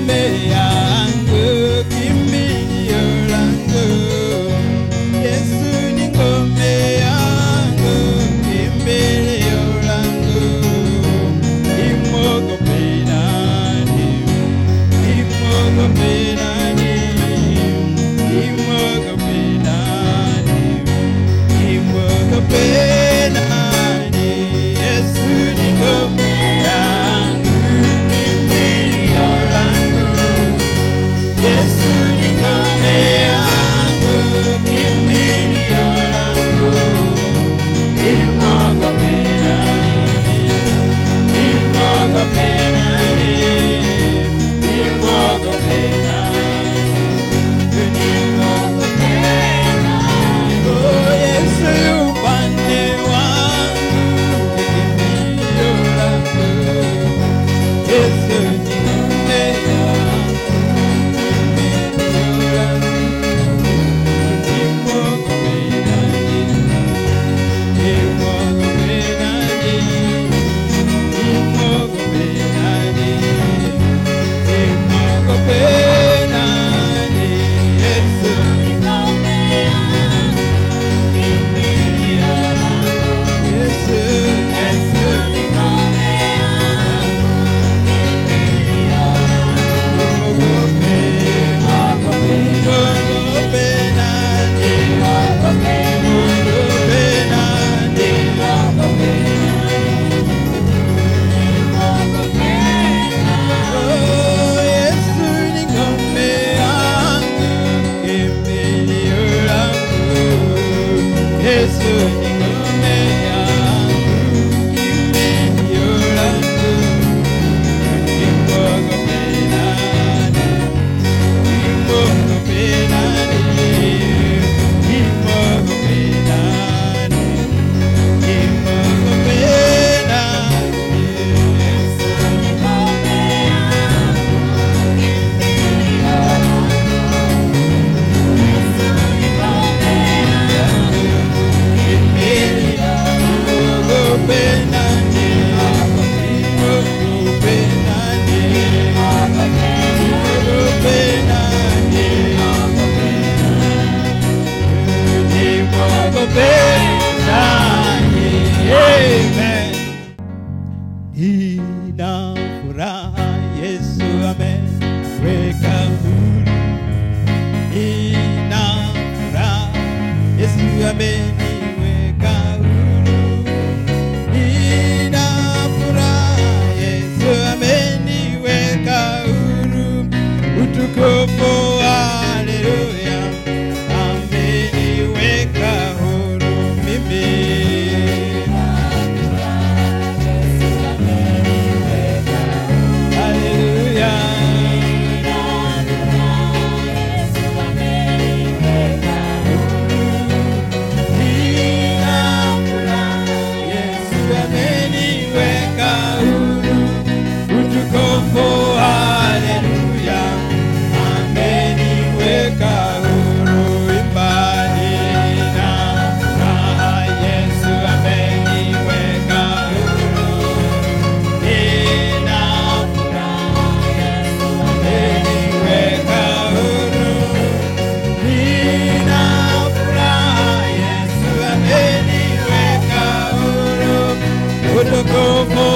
ngome yangu, kimbilio langu. Yesu ni ngome yangu, kimbilio langu. Nimwogope nani? Nimwogope nani? Nimwogope nani? Nimwogope nani? Yesu ni ngome yangu, kimbilio langu. Yesu ni ngome yangu, kimbilio langu. Nimwogope nani? Nimwogope nani? Nimwogope nani? Nimwogope nani? Oh, Yesu upande wangu, kimbilio langu. Yesu ni ngome yangu, kimbilio langu. Nimwogope nani? Nimwogope nani? Nimwogope nani? Nimwogope nani? Yesu ni ngome yangu, kimbilio langu. Yesu, Yesu ni ngome yangu, kimbilio langu. Nimwogope, nimwogope nani? Nimwogope nani? Oh, Yesu ni ngome yangu, kimbilio langu. Yesu ni ngome yangu, kimbilio langu. Nimwogope nani? Nimwogope nani? Nimwogope nani? Nimwogope nani? Yesu ni ngome yangu, kimbilio langu. Yesu ni ngome yangu, kimbilio langu. Nimwogope nani? Nimwogope nani? Nimwogope nani? Nimwogope nani? Amen. Nina furaha Yesu ameniweka huru. Nina furaha Yesu ameniweka huru. Nina furaha Yesu ameniweka huru. Utukufu, haleluya, ameniweka huru mimi. Haleluya. Nina furaha Yesu ameniweka huru. Utukufu, haleluya, ameniweka huru. Imba, nina furaha Yesu ameniweka huru. Nina furaha Yesu ameniweka huru. Nina furaha Yesu ameniweka huru. Utukufu,